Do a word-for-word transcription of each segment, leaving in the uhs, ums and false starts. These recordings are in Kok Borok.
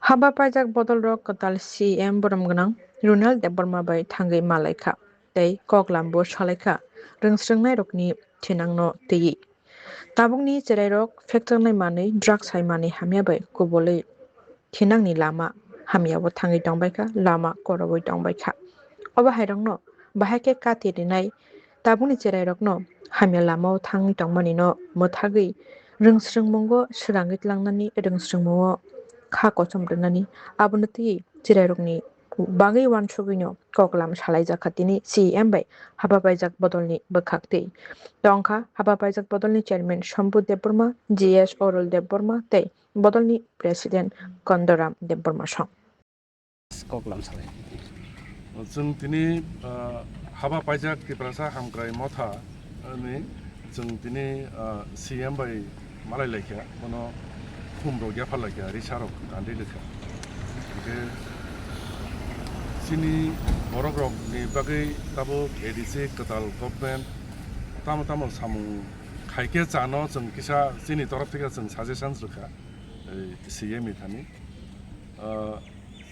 Haba paijak bodolrok kwtal C M borom gwnang Runal Debbarma bai thangwi malaikha tei koklambo salaikha rwngsrwngnairokni thinangno twiwi. Tabukni cherairok factornai manwi drugs hai manwi hamya bai kubolwi thinangni lama hamyao thangwi tongbaikha, lama korowi tongbaikha. Obo hairokno bahai khe kati rinai tabukni cherairokno hamya lamao thangwi tongmanino mwthagwi rwngsrwngmungo swrangwi tlangnani rwngsrwngmungo kha kochom rwnani abono twiwi cherairokni bagwi uansugwino koklam salaijakha tini C M bai haba paijak bodolni bwkhaktwi. Tongkha haba paijak bodolni chairman Shambhu Debbarma, G S Orul Debbarma tei bodolni president Kondoram Debbarma song. Koklam salai. Chwng tini, ah, haba paijak Tiprasa Hamkrai Motha, ah, ni chwng tini, ah, C M bai malai laikha, bono khum rok yapha laikha, risa rok kandi laikha. Hingke chini borok rok ni bagwi tabuk A D C kwtal government tamo tamo samung khaikhe chano chwng kisa chini torof theke chwng suggestions rwkha, ei, C M ni thani. Ah,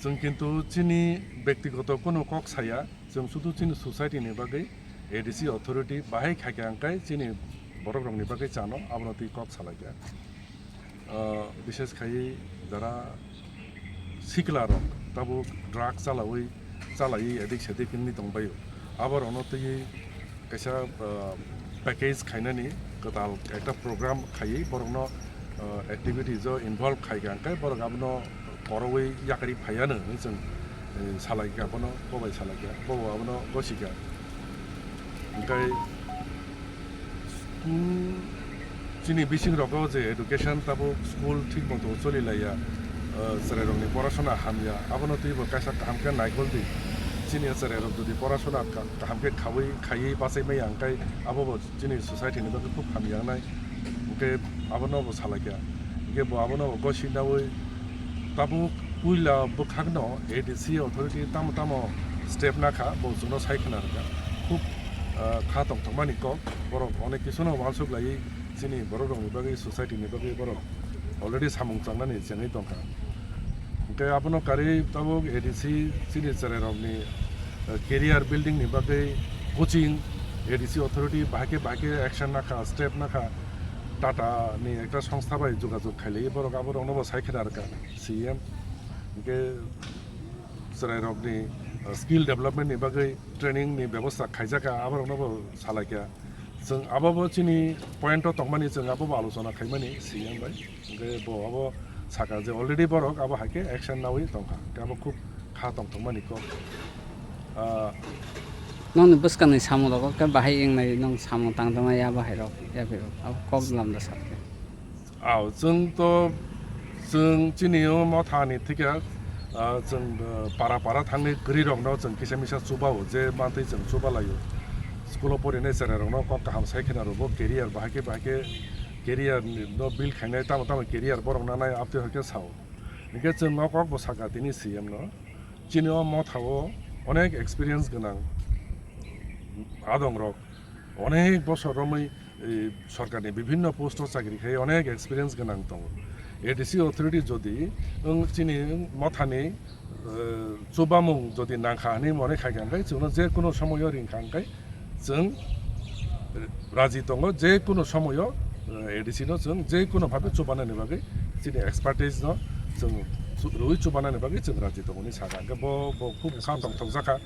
chwng kintu chini bektigoto kunu kok saya, chwng sudu chini society ni bagwi A D C authority bahai khaikha hingkai chini borok rokni bagwi chano abono twi kok salaikha. Ah, bishes khaiwi jara sikla rok tabuk drug chalawi, chalaiwi addict sedik wngwi tongbaio. Aborokno twiwi kaisa, ah, package khainani kwtal ekta program khaiwi borokno, ah, activities o involve khaikha hingkai borok abono korowi yakarwi phaiya no hinwi chwng, eh, salaikha bono, bo bai salaikha, bo bo abono gosikha. Hingkai school chini bising rogo je education tabuk school thik moto choli laiya, eh, cherai rokni porasona hamya, abono twibo kaisa kaham khe naikol di. Chini cherai rok jodi porasona ka-, kaham khe khawi, khaiwi bachai maya hingkai abo bo chini society ni bagwi khub hamya wngnai. Hingke abono bo salaikha. Hingke bo abono bo gosi nawi tabuk puila bwkhakno A D C authority tamo tamo step nakha, bo chwngno sai khna rwkha. Khub, ah, kha tongthokmani kok, borok onek kisu no uansuk laiwi chini borok rokni bagwi, society ni bagwi borok already samung changnani chengwi tongkha. Hingke abono karwi tabuk A D C chini cherai rokni, eh, career building ni bagwi coaching A D C authority bahai khe bahai khe action nakha, step nakha, Tata ni ekta songstha bai jogajog khailaiwi borok aborokno bo sai khna rwkha C M. Hingke cherai rokni, eh, skill development ni bagwi training ni bebosta khaijakha, aborokno bo salaikha. Chwng abo bo chini point o tongmani, chwng abo bo alochona khaimani C M bai. Hingke bo abo saka je already borok abo hai khe action nawi tongkha. Hingke abo khub kha tongthokmani kok. Ah, Nokni bwskangni samung rogo khe bahai wngnai, nwng samung tang tangma ya bahai rok, ya phai rok. Abo kok lamda sakhe. Aw, chwng to, chwng chini o Motha ni thike, ah, chwng, ah, para para thangni kwrwi rokno chwng kisa misa chubao, je mantwi chwng chuba laio. School o porinai cherai rokno kok kaham sai khena rwbo, career bahai khe, bahai khe career ni no build khainai, tamo tamo career borok nanai, abtwi hoi khe sao. Hingke chwng o kok bo sakha tini C M no. Chini o Motha o onek experience gwnang adong rok, onek bosor romwi, eh, sorkarni bibhinno post o chakri khai onek experience gwnang tongo. A D C authority jodi wng chini Mothani, eh, chubamung jodi nangkha hinwi mone khaikha, hingke chwngno je kuno somoyo ringkha, hingke chwng raji tongo, je kuno somoyo, eh, A D C no chwng je kuno bhabe chubanani bagwi chini expertise no chwng chu-, rwi chubanani bagwi chwng raji tongo hinwi sakha. Hingke bo, bo khub kha tongthokjakha.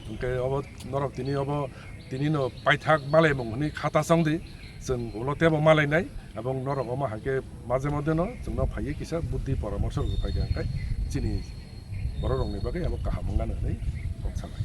Hingke obo norok tini obo tini no paithak malaimung hinwi kha ta chongdi, chwng ulo tebo malainai, ebong norok omo hai khe maje moje no chwngno phaiwi kisa buddhi poramorso rwgwi phaikha, hingke chini borok rokni bagwi abo kaham wngmano hinwi kok sanai.